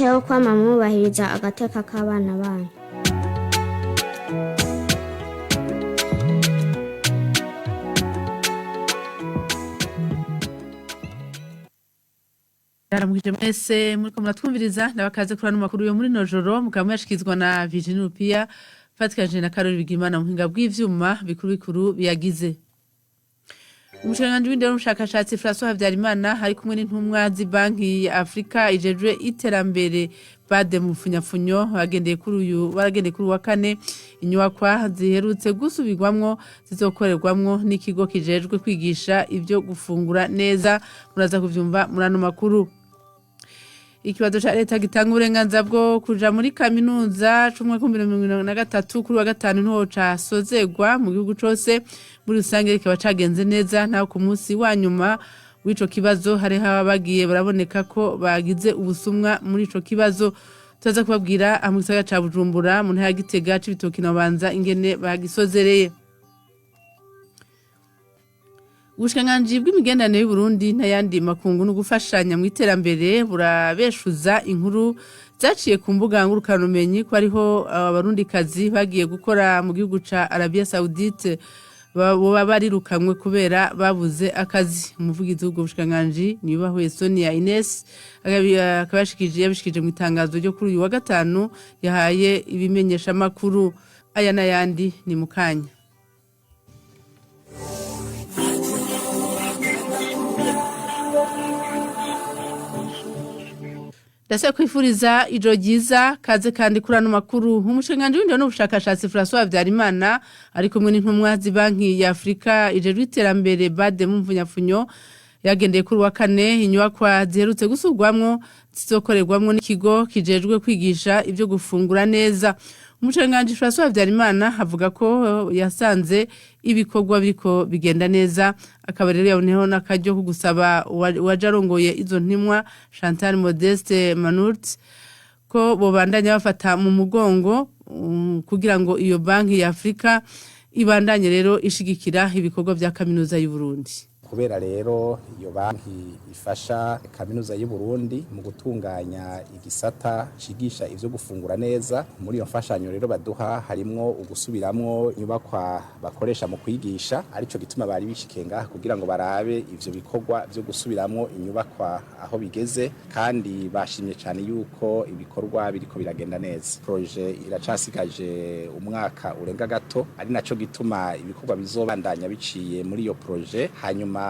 Yo kwama mwubahiriza agateka k'abana banyu. Ndaramukije mwese muriko muratwumviriza, ndabakaze kuri ano makuru yo muri no joro, mukaba muyashikirizwa na Virginie Rupia fatikanije na Karori Bigimana mu buhinga bw'ivyuma bikuru bikuru biyagize. Umushikiranganji w'indero n'ubushakashatsi François Habyarimana ari kumwe n'intumwa z'ibanki ya Afrika ijejwe iterambere BAD mu mfunyafunyo, bagendeye kuri uyu baragendeye kuri uyu wa kane inyubakwa ziherutse gusubirwamwo zizokorerwamwo n'ikigo kijejwe kwigisha ivyo gufungura neza. Muraza kuvyumva muri ano makuru. Ikibazo ca leta gitanga uburenganzira bwo kuja muri kaminuza c'umwaka w'ibihumbi bibiri na mirongo ibiri na gatatu kuri wa gatanu niho casozegwa mu gihugu cose. Muri rusange kikaba cagenze neza, naho ku munsi wa nyuma w'ico kibazo hariho abagiye baraboneka ko bagize ubusumwa muri ico kibazo. Turaza kubabwira mu gisagara ca Bujumbura, mu ntara ya Gitega, Cibitoke na Bubanza ingene bagisozereye. Ubushikiranganji bw'imigenderanire y'Uburundi n'ayandi makungu no gufashanya mu iterambere burabeshuza inkuru zaciye ku mbuga ngurukanabumenyi ko hariho abarundikazi bagiye gukora mu gihugu ca Arabia Saudite boba barirukanywe kubera babuze akazi. Umuvugizi w'ubwo bushikiranganji Niyubahwe Sonia Ines akaba yabishikije mu itangazo ryo kuri uyu wa gatanu yahaye ibimenyeshamakuru. Aya n'ayandi ni mu kanya. Ndase kwifuriza ijoro ryiza, kaze kandi kuri ano makuru. Umushikiranganji w'indero n'ubushakashatsi François Habyarimana ari kumwe n'intumwa z'ibanki ya Afrika ijejwe iterambere BAD mu mfunyafunyo, yagendeye kuri wa kane inyubakwa ziherutse gusubirwamwo zizokorerwamwo n'ikigo kijejwe kwigisha ivyo gufungura neza. Umushikiranganji François Habyarimana avuga ko yasanze ibikorwa biriko bigenda neza, akaba rero yaboneyeho n'akaryo ko gusaba uwaje arongoye izo ntumwa Chantal Modeste Manurt ko bobandanya bafata mu mugongo kugira ngo iyo banki ya Afrika ibandanye rero ishigikira ibikorwa vya kaminuza y'Uburundi. Kubera rero iyo banki ifasha kaminuza y'u Burundi mu gutunganya igisata cigisha ivyo gufungura neza, muri iyo mfashanyo rero baduha harimwo ugusubiramwo inyubakwa bakoresha mu kwigisha, arico gituma bari bishikiye ngaha kugira ngo barabe ivyo bikorwa vyo gusubiramwo inyubakwa aho bigeze, kandi bashimye cane yuko ibikorwa biriko biragenda neza. Projet iracasigaje umwaka urenga gato, ari naco gituma ibikorwa bizobandanya biciye muri iyo projet. Hanyuma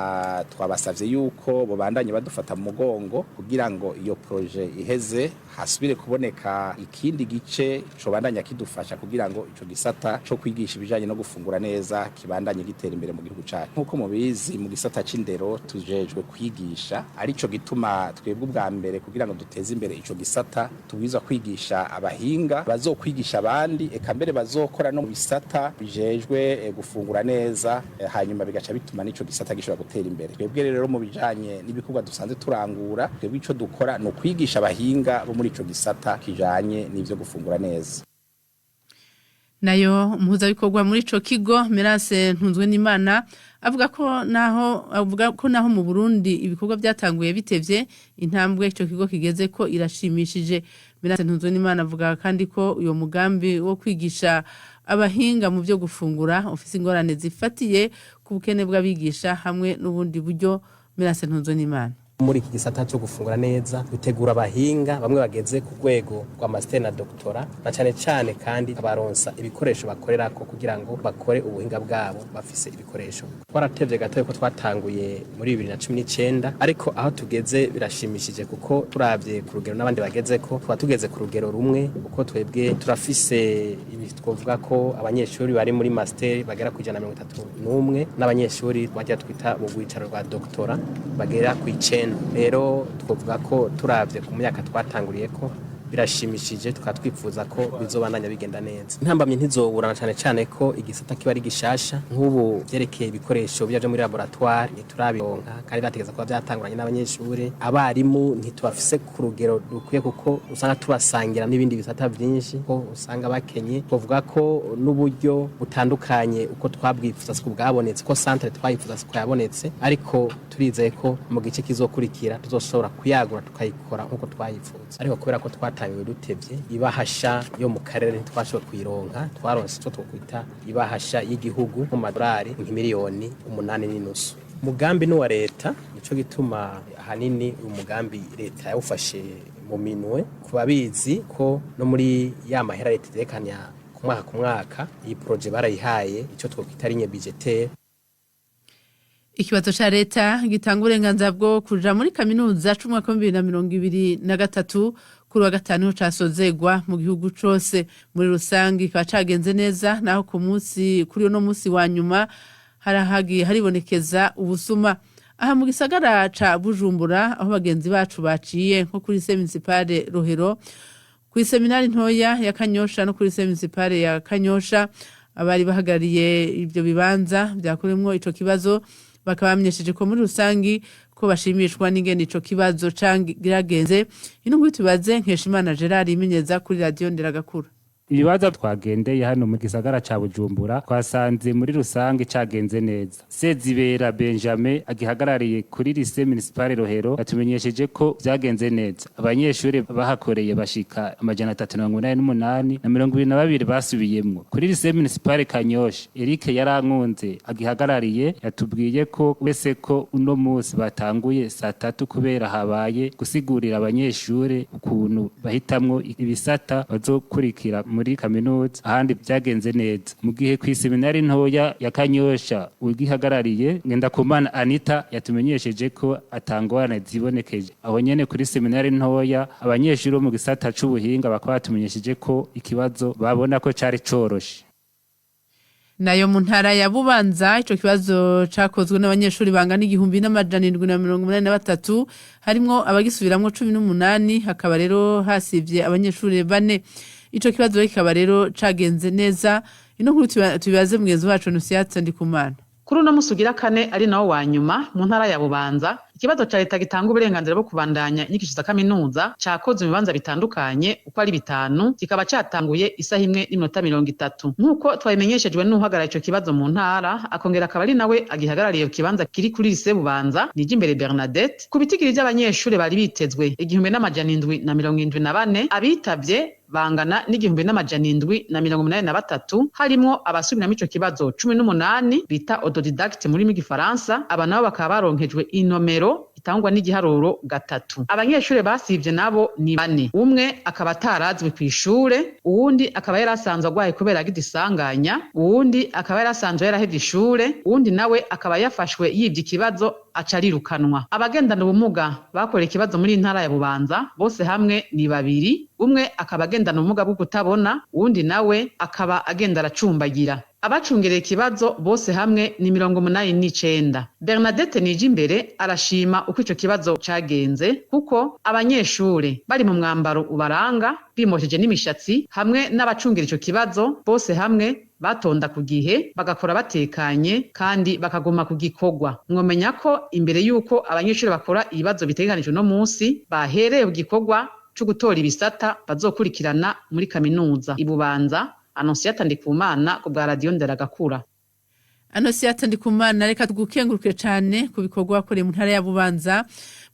twabasavye yuko bobandanye badufata mu mugongo kugira ngo iyo projet iheze hasubire kuboneka ikindi gice cobandanya kidufasha kugira ngo ico gisata co kwigisha ibijanye no gufungura neza kibandanye gitera imbere mu gihugu cacu. Nkuko mubizi, mu gisata c'indero tujejwe kwigisha, arico gituma twebwe ubwa mbere kugira ngo duteze imbere ico gisata tubwirizwa kwigisha abahinga bazokwigisha abandi, eka mbere bazokora no mu bisata bijejwe gufungura neza, hanyuma bigaca bituma n'ico gisata gishobora gutera imbere. Twebwe rero mu bijanye n'ibikorwa dusanzwe turangura, twebwe ico dukora ni ukwigisha abahinga bo muri ico gisata kijanye n'ivyo gufungura neza. Nayo umuhuzabikorwa muri ico kigo Merase Ntunzwenimana avuga ko naho mu Burundi ibikorwa byatanguye bitevye, intambwe ico kigo kigeze ko irashimishije. Merase Ntunzwenimana avuga kandi ko uyo mugambi wo kwigisha abahinga mu vyo gufungura ufise ingorane zifatiye ku bukene bw'abigisha hamwe n'ubundi buryo. Merase Ntunzwenimana: Muri iki gisata cyo gufungura neza dutegura abahinga bamwe bageze ku rwego rwa master na doctorat, na cane cane kandi abaronsa ibikoresho bakorerako kugira ngo bakore ubuhinga bwabo bafise ibikoresho. Twaratevye gato ko twatanguye muri 2019, ariko aho tugeze birashimishije, kuko turavye ku rugero n'abandi bagezeko tuba tugeze ku rugero rumwe, kuko twebwe turafise ibi twovuga ko abanyeshuri bari muri master bagera ku 131 n'abanyeshuri bajya twita mu rwicaro rwa doctorat bagera ku 9. Rero twovuga ko turavye ku myaka twatanguriye ko Birashimishije, tukaba twifuza ko bizobandanya bigenda neza. Intambamyi ntizoburana, cane cane ko igisata kiba ari gishasha. Nk'ubu vyerekeye ibikoresho bya vyo muri laboratoire ntiturabironka, kandi bategeza kuba vyatanguranye n'abanyeshure. Abarimu ntitubafise ku rugero rukwiye, kuko usanga tubasangira n'ibindi bisata vyinshi, ko usanga bakenye. Twovuga ko n'uburyo butandukanye uko twabwifuza siko bwabonetse, ko centre twayifuza siko yabonetse, ariko turizeye ko mu gice kizokurikira tuzoshobora kuyagura tukayikora nk'uko twayifuza. Ariko kubera ko twatangiwe dutevye, ibahasha yo mu karere ntitwashoboye kuyironka. Twaronse ico twokwita ibahasha y'igihugu mu madolari nk'imiliyoni 8.5. Umugambi ni uwa leta, nico gituma ahanini uyu mugambi leta yawufashe mu minwe. Ku babizi ko no muri ya mahera leta itekanya ku mwaka ku mwaka, iyi projet barayihaye ico twokwita ligne budgétaire. Ikibazo ca leta gitanga uburenganzira bwo kuja muri kaminuza c'umwaka wa 2023 kuri wa gatanu casozegwa mu gihugu cose. Muri rusange kikaba cagenze neza, naho ku munsi kuri uno munsi wa nyuma harahagiye haribonekeza ubusuma. Aha mu gisagara ca Bujumbura, aho bagenzi bacu baciye, nko kuri lycée municipale Rohero, kw'iseminari ntoya ya Kanyosha no kuri lycée municipale ya Kanyosha, abari bahagarariye ivyo bibanza vyakoremwo ico kibazo bakaba bamenyesheje ko muri rusangi ko bashimishwa n'ingene ico kibazo cagiragenze. Ino nkuru tubaze Nkeshimana Gerard imenyeza kuri Radio Nderagakura. Ibibazo twagendeye hano mu gisagara ca Bujumbura, twasanze muri rusange cagenze neza. Sezibera Benjamin agihagarariye kuri lycée municipale Rohero yatumenyesheje ko vyagenze neza. Abanyeshuri bahakoreye bashika 388, na 22 basubiyemwo. Kuri lycée municipale Kanyosha, Eric Yarankunze agihagarariye yatubwiye ko wese ko uno musi batanguye saa tatu kubera habaye gusigurira abanyeshuri ukuntu bahitamwo ibisata bazokurikira muri kaminuza. Ahandi byagenze neza, mu gihe ku iseminari ntoya ya Kanyosha ugihagarariye Ngendakumana Anita yatumenyesheje ko atangorane zibonekeje. Aho nyene kuri seminari ntoya, abanyeshuri bo mu gisata c'ubuhinga bakaba batumenyesheje ko ikibazo babona ko cari coroshe. Nayo mu ntara ya Bubanza, ico kibazo cakozwe n'abanyeshuri bangana 1783, harimwo abagisubiramwo 18, hakaba rero hasivye abanyeshuri bane. Ico kibazo kikaba rero cagenze neza. Ino nkuru tubibaze mugenzi wacu Nusiyatse Ndikumana. Kuri uno musi ugira kane, ari nawo wa nyuma, mu ntara ya Bubanza, ikibazo ca leta gitanga uburenganzira bwo kubandanya inyigisho za kaminuza cakozwe mu bibanza bitandukanye uko ari bitanu, kikaba catanguye isaha 1:30, nk'uko twabimenyeshejwe n'uhagarariye ico kibazo mu ntara, akongera akaba ari nawe agihagarariye ikibanza kiri kuri lycée Bubanza, Nijimbere Bernadette. Ku bitigiri vy'abanyeshure bari bitezwe 1774, abitavye bangana n'1783, harimwo abasubiramwo ico kibazo 18 bita autodidacte mu rurimi rw'igifaransa. Aba nabo bakaba baronkejwe inomero itangwa n'igiharuro 3. Abanyeshure basivye nabo ni bane: umwe akaba atarazwi kw'ishure, uwundi akaba yari asanzwe agwaye kubera yagize isanganya, uwundi akaba yari asanzwe yarahevye ishure, uwundi nawe akaba yafashwe yivye ikibazo aca arirukanwa. Abagendana ubumuga bakoreye ikibazo muri ntara ya Bubanza bose hamwe ni babiri: umwe akaba agendana ubumuga bwo kutabona, uwundi nawe akaba agenda aracumbagira. Abacungereye ikibazo bose hamwe ni 89. Bernadette Nijimbere arashima uko ico kibazo cagenze, kuko abanyeshure bari mu mwambaro ubaranga, bimosheje n'imishatsi, hamwe n'abacungera ico kibazo bose hamwe batonda ku gihe, bagakora batekanye kandi bakaguma ku gikorwa. Mwomenya ko imbere y'uko abanyeshure bakora ibibazo bitegekanijwe no munsi, bahereye ku gikorwa co gutora ibisata bazokurikirana muri kaminuza. Ibubanza, Anonsiyata Ndikumana ku bwa Radiyo Nderagakura. Anonsiyata Ndikumana, reka tugukenguruke cane ku bikorwa wakoreye mu ntara ya Bubanza.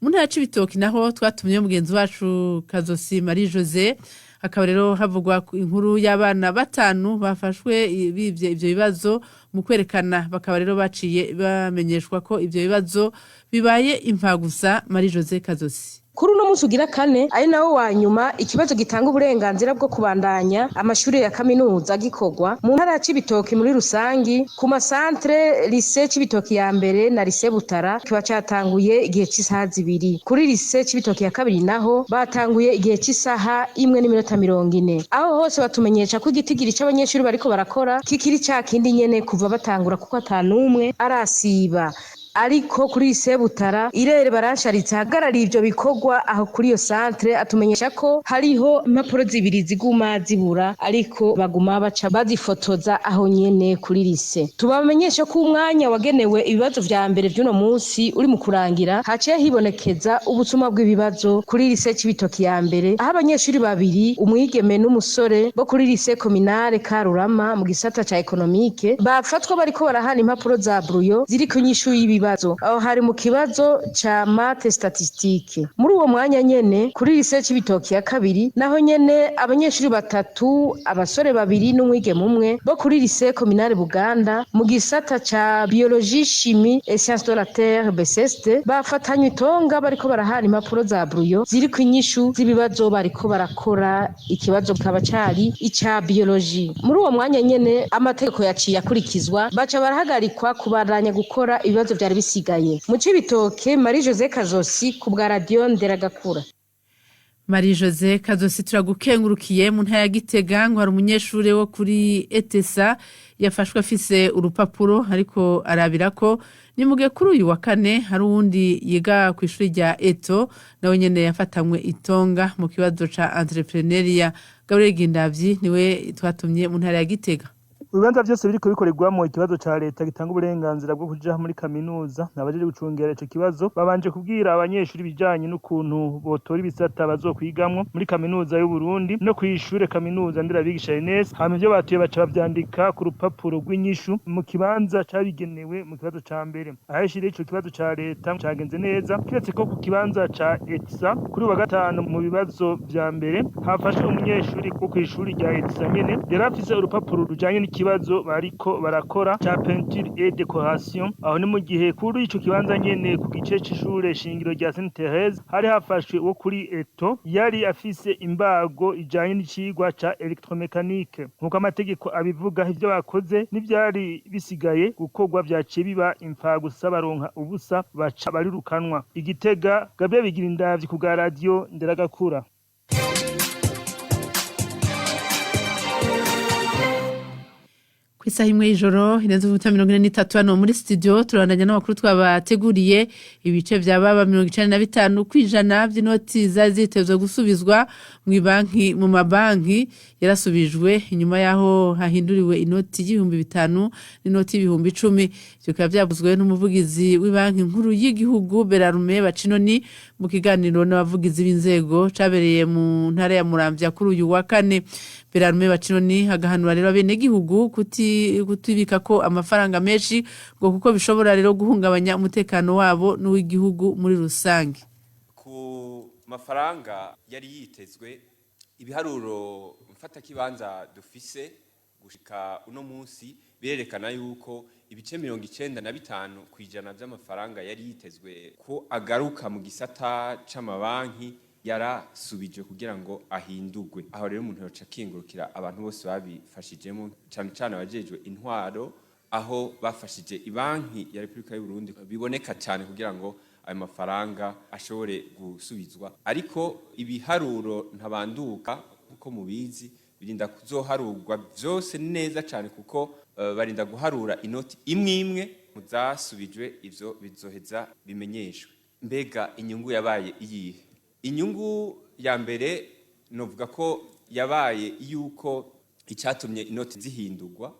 Mu ntara ya Cibitoki naho twatumye mugenzi wacu Kazosi Marie Jose, hakaba rero havugwa inkuru y'abana batanu bafashwe bivye ivyo bibazo mu kwerekana, bakaba rero baciye bamenyeshwa ko ivyo bibazo bibaye imfagusa. Marie Jose Kazosi. Kuri uno munsi ugira kane, ari nawo wa nyuma, ikibazo gitanga uburenganzira bwo kubandanya amashuri ya kaminuza gikorwa mu ntara ya Cibitoki muri rusangi ku masantre lycée Cibitoki ya mbere na lycée Butara, kiba catanguye igihe c'isaha 2. Kuri lycée Cibitoki ya kabiri naho batanguye igihe c'isaha 1:40. Aho hose batumenyesha ko igitigiri c'abanyeshuri bariko barakora kikiri ca kindi nyene kuva batangura, kuko atanumwe arasiba. Ariko kuri lycée Butara, Irere baransharitse ahagarariye ivyo bikorwa aho kuri iyo centre, atumenyesha ko hariho impapuro zibiri ziguma zibura, ariko baguma baca bazifotoza aho nyene kuri lycée. Tubamenyesha ko umwanya wagenewe ibibazo vya mbere vy'uno munsi uri mu kurangira, haciye hibonekeza ubusuma bw'ibibazo kuri lycée Cibitoki ya mbere, aho abanyeshuri babiri, umwigeme n'umusore, bo kuri lycée communale Karurama mu gisata ca économique, bafatwa bariko barahana impapuro za brouillon ziriko inyishu y'ibibazo. Aho hari mu kibazo ca maths statistique. Muri uwo mwanya nyene, kuri lycée Cibitoki ya kabiri naho nyene, abanyeshuri batatu, abasore babiri n'umwigeme umwe, bo kuri lycée communale Buganda mu gisata ca biologie, chimie et sciences de la terre, BSST, bafatanywe itonga bariko barahana impapuro za brouillon ziriko inyishu z'ibibazo bariko barakora, ikibazo kikaba cari ica biologie. Muri uwo mwanya nyene amategeko yaciye akurikizwa, baca barahagarikwa kubandanya gukora ibibazo vyari bisigaye. Mu Cibitoke, Marie Jose Kazosi ku bwa Radio Nderagakura. Marie Jose Kazosi, turagukengurukiye. Mu ntara ya Gitega ngo hari umunyeshuri wo kuri ETSA yafashwe afise urupapuro ariko arabira ko ni muge. Kuri uyu wa kane hari uwundi yiga ku ishuri rya Eto nawe nyene yafatanywe itonga mu kibazo ca entrepreneuriat. Gabriel Gindavyi niwe twatumye mu ntara ya Gitega. Ibibanza vyose biriko bikorerwamo ikibazo ca leta gitanga uburenganzira bwo kuja muri kaminuza, abajeje gucungera ico kibazo babanje kubwira abanyeshuri ibijanye n'ukuntu botora ibisata bazokwigamwo muri kaminuza y'u Burundi no kw'ishure kaminuza nderabigisha ENS. Hama ivyo batuye baca bavyandika ku rupapuro rw'inyishu mu kibanza cabigenewe. Mu kibazo ca mbere ahashiriye ico kibazo ca leta cagenze neza, kiretse ko ku kibanza ca ETSA kuri uwa gatanu mu bibazo vya mbere hafashwe umunyeshuri wo kw'ishuri rya ETSA nyene yari afise urupapuro rujanye n'ikibazo bariko barakora ca peinture et décoration. Aho ni mu gihe kuri ico kibanza nyene ku gice c'ishure shingiro rya Sainte Thérèse hari hafashwe uwo kuri Eto yari afise imbago ijanye n'icigwa ca électromécanique. Nkuko amategeko abivuga, ivyo bakoze n'ivyari bisigaye gukorwa vyaciye biba imfagusa, baronka ubusa, baca barirukanwa. Igitega, Gabriel Bigirindavyi ku bwa Radio Nderagakura. Kw'isaha 1 y'ijoro irenze iminota 43 hano muri studio, turabandanya n'amakuru twabateguriye. Ibice vya baba 95% vy'inoti zari zitezwe gusubizwa mu banki mu mabanki yarasubijwe inyuma yaho hahinduriwe inoti y'5.000 n'inoti y'10.000. Ivyo bikaba vyavuzwe n'umuvugizi w'ibanki nkuru y'igihugu, Berarume Bacinoni, mu kiganiro n'abavugizi b'inzego cabereye mu ntara ya Muramvya kuri uyu wa kane. Berarume Bacinoni agahanura rero abenegihugu kutibika ko amafaranga menshi, ngo kuko bishobora rero guhungabanya umutekano wabo n'uw'igihugu muri rusange. Ku mafaranga yari yitezwe, ibiharuro mfatakibanza dufise gushika uno munsi birerekana yuko ibice 95% vy'amafaranga yari yitezwe ko agaruka mu gisata c'amabanki yarasubije kugira ngo ahindurwe. Aho rero umuntu yoca akingurukira abantu bose babifashijemo, cane cane abajejwe intwaro, aho bafashije ibanki ya Repubulika y'u Burundi biboneka cyane kugira ngo ayo mafaranga ashobore gusubizwa. Ariko ibiharuro ntabanduka, nkuko mubizi, birinda kuzoharurwa vyose neza cyane, kuko barinda guharura inoti imwe imwe mu zasubijwe. Ivyo bizoheza bimenyeshwe. Mbega inyungu yabaye iyihe? Inyungu ya mbere novuga ko yabaye yuko icyatumye inoti zihindurwa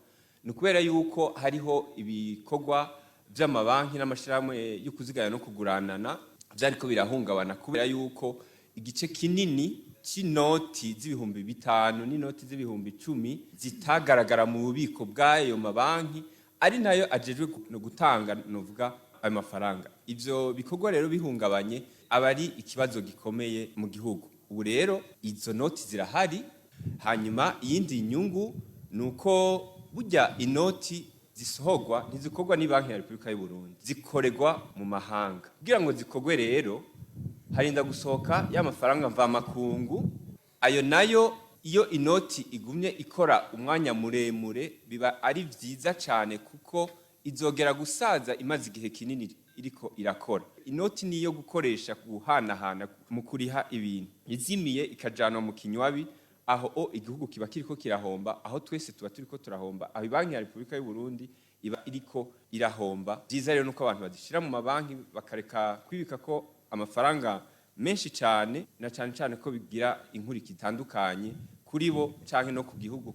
ni ukubera yuko hariho ibikorwa by'amabanki n'amashyirahamwe yo kuziganya no kuguranana byariko birahungabana, kubera yuko igice kinini c'inoti z'5.000 n'inoti z'10.000 zitagaragara mu bubiko bw'ayo mabanki, ari nayo ajejwe gutanga novuga ayo mafaranga. Ivyo bikorwa rero bihungabanye aba ari ikibazo gikomeye mu gihugu. Ubu rero izo noti zirahari. Hanyuma iyindi nyungu ni uko burya inoti zisohorwa ntizikorwa ni banki ya Repubulika y'u Burundi, zikorerwa mu mahanga. Kugira ngo zikorwe rero harinda gusohoka ya mafaranga mvamakungu. Ayo nayo, iyo inoti igumye ikora umwanya muremure, biba ari vyiza cyane, kuko izogera gusaza imaze igihe kinini iriko irakora. Inoti niyo gukoresha guhanahana mu kuriha ibintu. Izimiye ikajanwa mu kinywabi, aho o igihugu kiba kiriko kirahomba, aho twese tuba turiko turahomba, aho ibanki ya Repubulika y'u Burundi iba iriko irahomba. Vyiza rero nuko abantu bazishira mu mabanki bakareka kwibika ko amafaranga menshi cyane, na cyane cyane ko bigira inkuriki itandukanye kuri bo canke no ku gihugu.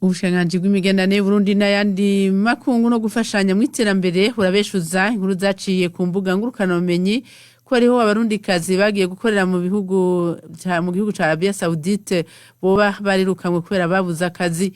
Ubushikiranganji bw'imigenderanire y'Uburundi n'ayandi makungu no gufashanya mu iterambere burabeshuza inkuru zaciye ku mbuga ngurukanabumenyi ko hariho abarundikazi bagiye gukorera mu bihugu mu gihugu ca Arabia Saoudite boba barirukanwe kubera babuze akazi.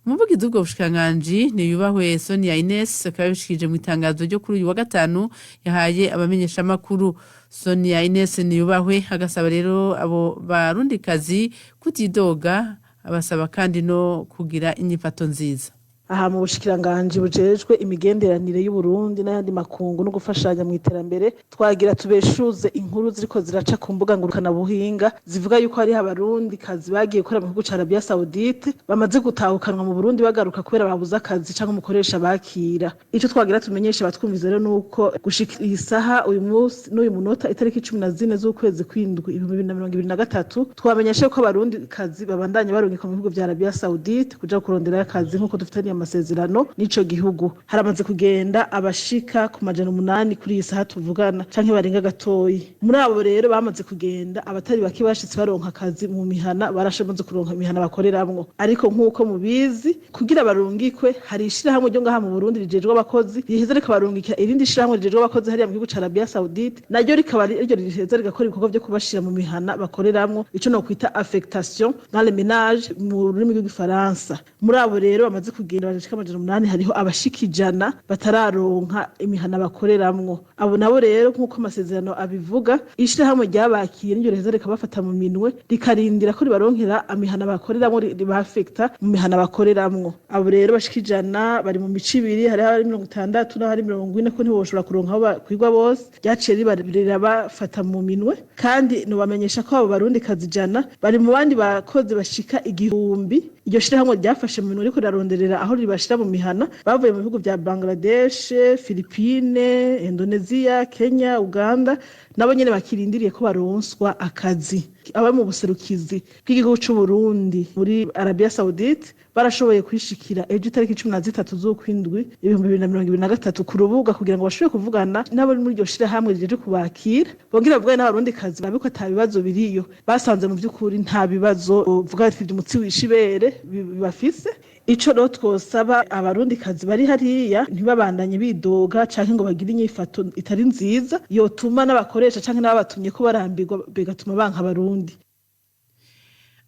Umuvugizi w'ubwo bushikiranganji Niyubahwe Sonia Ines akaba yabishikirije mu itangazo ryo kuri uyu wa gatanu yahaye abamenyeshamakuru. Sonia Ines Niyubahwe agasaba rero abo barundikazi kutidoga, abasaba kandi no kugira inyifato nziza. Aha mu bushikiranganji bujejwe imigenderanire y'Uburundi n'ayandi makungu no gufashanya mu iterambere, twagira tubeshuze inkuru ziriko ziraca ku mbuga ngurukanabuhinga zivuga yuko hariho abarundi kazi bagiye gukora mu gihugu ca Arabia Saoudite bamaze gutahukanwa mu Burundi bagaruka kubera babuze akazi canke umukoresha bakira. Ico twagira tumenyeshe abatwumviza rero nuko gushika iyi saha, uyu munsi n'uyu munota, itariki 14 z'ukwezi kw'indwi 2023, twamenyeshe ko abarundi kazi babandanya barungikwa mu bihugu vya Arabia Saoudite kuja kuronderayo akazi, nk'uko dufitaniye amasezerano n'ico gihugu. Haramaze kugenda abashika ku 800 kuri iyi saha tuvugana, canke barenga gatoyi. Muri abo rero bamaze kugenda, abatari bake bashitse baronka akazi mu mihana, barashoboze kuronka imihana bakoreramwo. Ariko nk'uko mubizi, kugira barungikwe hari ishirahamwe ryo ngaha mu Burundi rijejwe abakozi riheza rikabarungikira irindi shirahamwe rijejwe abakozi hariya mu gihugu ca Arabia Saoudite, naryo rikaba ariryo riheza rigakora ibikorwa vyo kubashira mu mihana bakoreramwo, ico nokwita affectation dans les ménages mu rurimi rw'igifaransa. Muri abo rero bamaze kugenda bashika 800, hariho abashika 100 batararonka imihana bakoreramwo. Abo nabo rero, nk'uko amasezerano abivuga, ishirahamwe ryabakiye niryo riheza rikabafata mu minwe, rikarindira ko ribaronkera amihana bakoreramwo, ribafekta mu mihana bakoreramwo. Abo rero bashika 100 bari mu mico ibiri: hariho abari 60 n'abari 40, ko ntiboshobora kuronka aho bakwirwa bose. Ryaciye rirabafata mu minwe. Kandi nobamenyesha ko abo barundi kazi 100 bari mu bandi bakozi bashika 1000 iryo shirahamwe ryafashe mu minwe, riko riraronderera aho ribashira mu mihana, bavuye mu bihugu vya Bangladesh, Philippine, Indonesia, Kenya, Uganda, nabo nyene bakirindiriye ko baronswa akazi. Aba mu buserukizi bw'igihugu c'u Burundi muri Arabia Saoudite barashoboye kwishikira ejo itariki 13 z'ukwindwi 2023 ku rubuga, kugira ngo bashobore kuvugana n'abo muri iryo shirahamwe rijeje kubakira, bongere bavugane n'abarundi kazi babe ko ata bibazo biriyo. Basanze mu vy'ukuri nta bibazo uvuga ati umutsi wishibere bafise. Ico rero twosaba abarundi kazi bari hariya, ntibabandanye bidoga canke ngo bagire inyifato itari nziza yotuma n'abakoresha canke n'ababatumye ko barambirwa, bigatuma banka abarundi.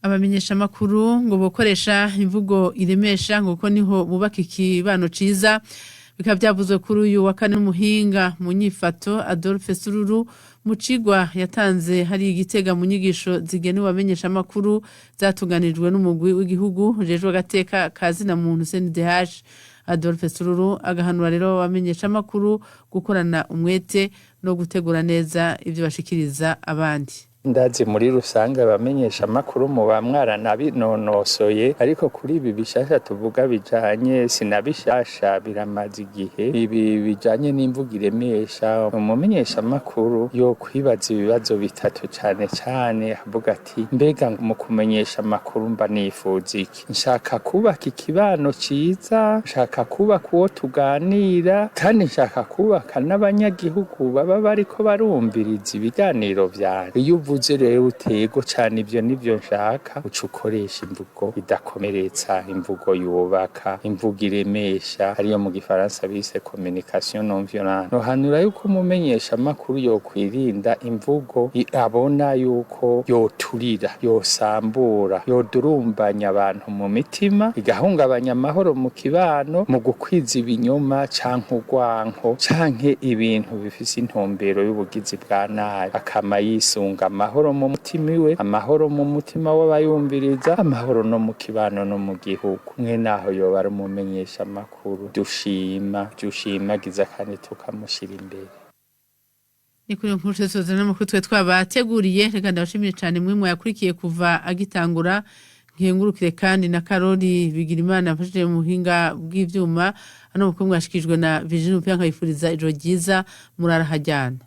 Abamenyeshamakuru ngo bokoresha imvugo iremesha, ngo kuko niho bubaka ikibano ciza. Bikaba byavuzwe kuri uyu wa kane n'umuhinga mu nyifato Adolphe Sururu mu cigwa yatanze hari igitega mu nyigisho zigenewe abamenyeshamakuru zatunganijwe n'umugwi w'igihugu ujejwe agateka ka zina muntu CNDH. Adolphe Sururu agahanura rero abamenyeshamakuru gukorana umwete no gutegura neza ivyo bashikiriza abandi. Ndazi muri rusange abamenyesha amakuru muba mwaranabinonosoye, ariko kuri ibi bishasha tuvuga bijanye, sinabishasha, biramaze igihe, ibi bijanye n'imvugo iremesha. Umumenyesha amakuru yo kwibaza ibibazo bitatu cane cane, avuga ati: mbega mu kumenyesha amakuru mba nifuza iki? Nshaka kubaka ikibano ciza, nshaka kubaka uwo tuganira, kandi nshaka kubaka n'abanyagihugu baba bariko barumviriza ibiganiro vyanje. Iyo uvuze rero utego cane ivyo nivyo nshaka, uca ukoresha imvugo idakomeretsa, imvugo yubaka, imvugo iremesha, ariyo mu gifaransa bise communication non violente. Nohanura yuko umumenyesha amakuru yokwirinda imvugo abona yuko yoturira, yosambura, yodurumbanya abantu mu mitima, igahungabanya amahoro mu kibano, mu gukwiza ibinyoma canke urwanko canke ibintu bifise intumbero y'ubugizi bwa nabi. Akama yisunga amahoro mu mutima iwe, amahoro mu mutima w'abayumviriza, amahoro no mu kibano no mu gihugu. Mwe naho yoba ari umumenyesha amakuru dushima, dushimagiza kandi tukamushyira imbere. Ni kuri iyo nkuru tusoza n'amakuru twe twabateguriye. Reka ndabashimire cyane mwe mwayakurikiye kuva agitangura, nkengurukire kandi na Karori Bigirimana afashije mu buhinga bw'ivyuma. Hano mukuru mwashikijwe na Virginie Mupira, nkabifuriza ijoro ryiza, murara hajyana.